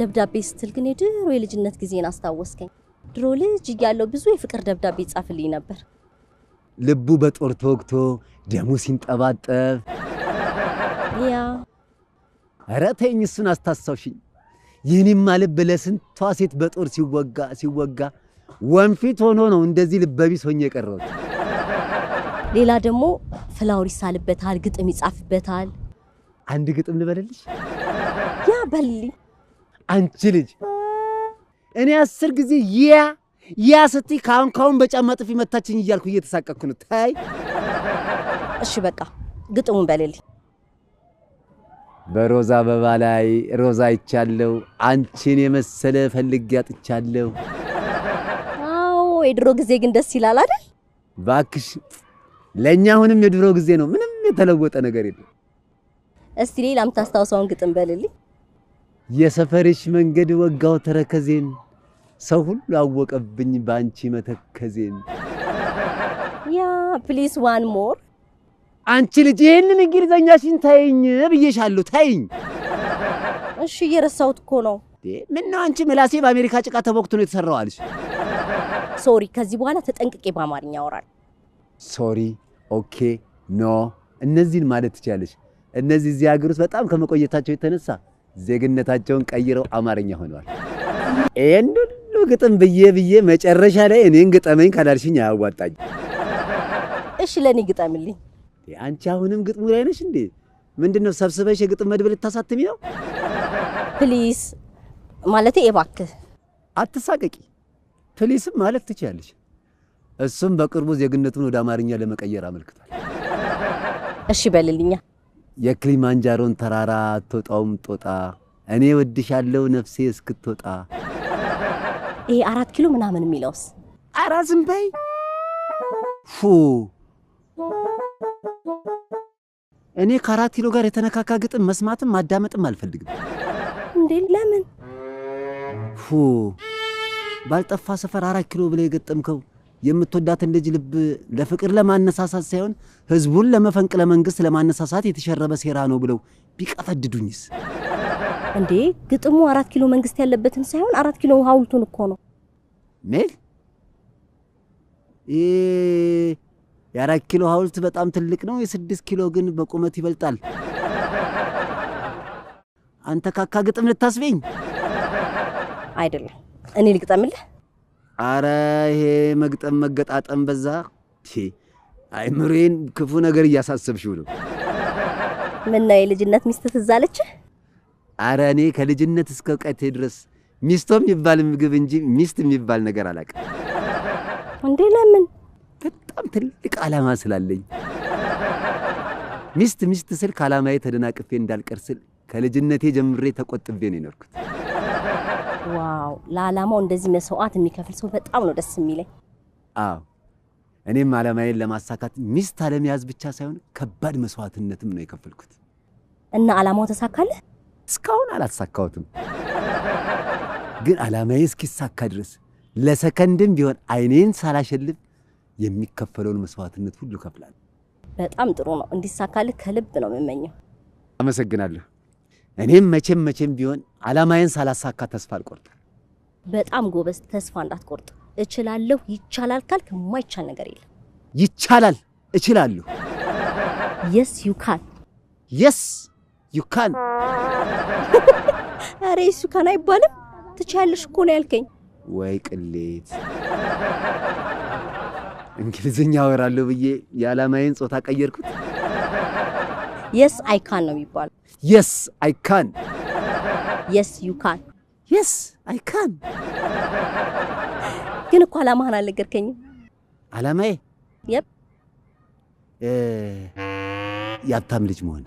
ደብዳቤ ስትል ግን የድሮ የልጅነት ጊዜን አስታወስከኝ። ድሮ ልጅ እያለሁ ብዙ የፍቅር ደብዳቤ ይጻፍልኝ ነበር። ልቡ በጦር ተወግቶ ደሙ ሲንጠባጠብ። Yeah። ኧረ ተይኝ፣ እሱን አስታሳውሽኝ። የኔማ ልብ ለስንቷ ሴት በጦር ሲወጋ ሲወጋ ወንፊት ሆኖ ነው እንደዚህ ልበቢስ ሆኜ የቀረሁት። ሌላ ደግሞ flower ይሳልበታል፣ ግጥም ይጻፍበታል። አንድ ግጥም ልበልልሽ? Yeah፣ በልልኝ። አንቺ ልጅ፣ እኔ 10 ጊዜ yeah yeah ስትይ ካሁን ካሁን በጫማ ጥፊ መታችኝ እያልኩ እየተሳቀቅኩ ነው። ታይ። እሺ በቃ ግጥሙን በልልኝ። በሮዛ አበባ ላይ ሮዛ አይቻለሁ፣ አንቺን የመሰለ ፈልጌ አጥቻለሁ። አዎ፣ የድሮ ጊዜ ግን ደስ ይላል አይደል? ባክሽ፣ ለእኛ አሁንም የድሮ ጊዜ ነው። ምንም የተለወጠ ነገር የለም። እስቲ ሌላ የምታስታውሰውን ግጥም በልልኝ። የሰፈርሽ መንገድ ወጋው ተረከዜን፣ ሰው ሁሉ አወቀብኝ ባንቺ መተከዜን። Yeah, please, one more። አንቺ ልጅ፣ ይህንን እንግሊዘኛሽን ታይኝ ብዬሻለሁ። ታይኝ። እሺ፣ እየረሳሁት እኮ ነው። ምነው አንቺ ምላሴ በአሜሪካ ጭቃ ተቦክቶ ነው የተሰራው አልሽ? Sorry፣ ከዚህ በኋላ ተጠንቅቄ በአማርኛ አወራለሁ። Sorry፣ okay፣ no እነዚህን ማለት ትችያለሽ። እነዚህ እዚህ ሀገር ውስጥ በጣም ከመቆየታቸው የተነሳ ዜግነታቸውን ቀይረው አማርኛ ሆነዋል። ይህን ሁሉ ግጥም ብዬ ብዬ መጨረሻ ላይ እኔን ግጠመኝ ካላልሽኝ አያዋጣኝ። እሺ፣ ለእኔ ግጠምልኝ። አንቺ አሁንም ግጥሙ ላይ ነሽ እንዴ? ምንድን ነው፣ ሰብስበሽ የግጥም መድብል ልታሳትሚ ነው? Please፣ ማለቴ እባክህ። አትሳቀቂ። Please ም ማለት ትችያለሽ። እሱም በቅርቡ ዜግነቱን ወደ አማርኛ ለመቀየር አመልክቷል። እሺ በልልኛ። የክሊማንጃሮን ተራራ አትወጣውም ጦጣ፣ እኔ ወድሻለሁ ነፍሴ እስክትወጣ። ይሄ 4 ኪሎ ምናምን የሚለውስ? ኧረ ዝም በይ። ፉ፣ እኔ ከ4 ኪሎ ጋር የተነካካ ግጥም መስማትም ማዳመጥም አልፈልግም። እንዴ፣ ለምን? ፉ፣ ባልጠፋ ሰፈር 4 ኪሎ ብለህ የገጠምከው የምትወዳትን ልጅ ልብ ለፍቅር ለማነሳሳት ሳይሆን ህዝቡን ለመፈንቅለ መንግስት ለማነሳሳት የተሸረበ ሴራ ነው ብለው ቢቀፈድዱኝስ? እንዴ፣ ግጥሙ 4 ኪሎ መንግስት ያለበትን ሳይሆን 4 ኪሎ ሐውልቱን እኮ ነው። ሜል፣ ይህ የ4 ኪሎ ሐውልት በጣም ትልቅ ነው። የ6 ኪሎ ግን በቁመት ይበልጣል። አንተ ካካ ግጥም ልታስበኝ? አይደለም፣ እኔ ልግጠምልህ። አረ ይሄ መግጠም መገጣጠም በዛ። አይምሮዬን ክፉ ነገር እያሳሰብሽው ነው። ምነው፣ የልጅነት ሚስት ትዝ አለችህ? አረ እኔ ከልጅነት እስከ እውቀቴ ድረስ ሚስቶ የሚባል ምግብ እንጂ ሚስት የሚባል ነገር አላውቅም። እንዴ፣ ለምን? በጣም ትልቅ ዓላማ ስላለኝ ሚስት ሚስት ስል ከዓላማዬ ተደናቅፌ እንዳልቀር ስል ከልጅነቴ ጀምሬ ተቆጥቤ ነው የኖርኩት። Wow፣ ለዓላማው እንደዚህ መስዋዕት የሚከፍል ሰው በጣም ነው ደስ የሚለኝ። አዎ፣ እኔም ዓላማዬን ለማሳካት ሚስት አለመያዝ ብቻ ሳይሆን ከባድ መስዋዕትነትም ነው የከፈልኩት። እና ዓላማው ተሳካልህ? እስካሁን አላሳካሁትም፣ ግን ዓላማዬ እስኪሳካ ድረስ ለሰከንድም ቢሆን አይኔን ሳላሸልብ የሚከፈለውን መስዋዕትነት ሁሉ እከፍላለሁ። በጣም ጥሩ ነው። እንዲሳካልህ ከልብ ነው የምመኘው። አመሰግናለሁ። እኔም መቼም መቼም ቢሆን ዓላማዬን ሳላሳካ ተስፋ አልቆርጥም። በጣም ጎበዝ። ተስፋ እንዳትቆርጥ። እችላለሁ፣ ይቻላል ካልክ የማይቻል ነገር የለም። ይቻላል፣ እችላለሁ። Yes, you can። Yes, you can። ኧረ yes you can አይባልም። ትችያለሽ እኮ ነው ያልከኝ። ወይ ቅሌት! እንግሊዝኛ አወራለሁ ብዬ የዓላማዬን ጾታ ቀየርኩት። Yes, I can ነው የሚባለው። Yes, I can። Yes, you can። Yes, I can። ግን እኮ ዓላማህን አልነገርከኝም። ዓላማዬ? Yep። የሀብታም ልጅ መሆን።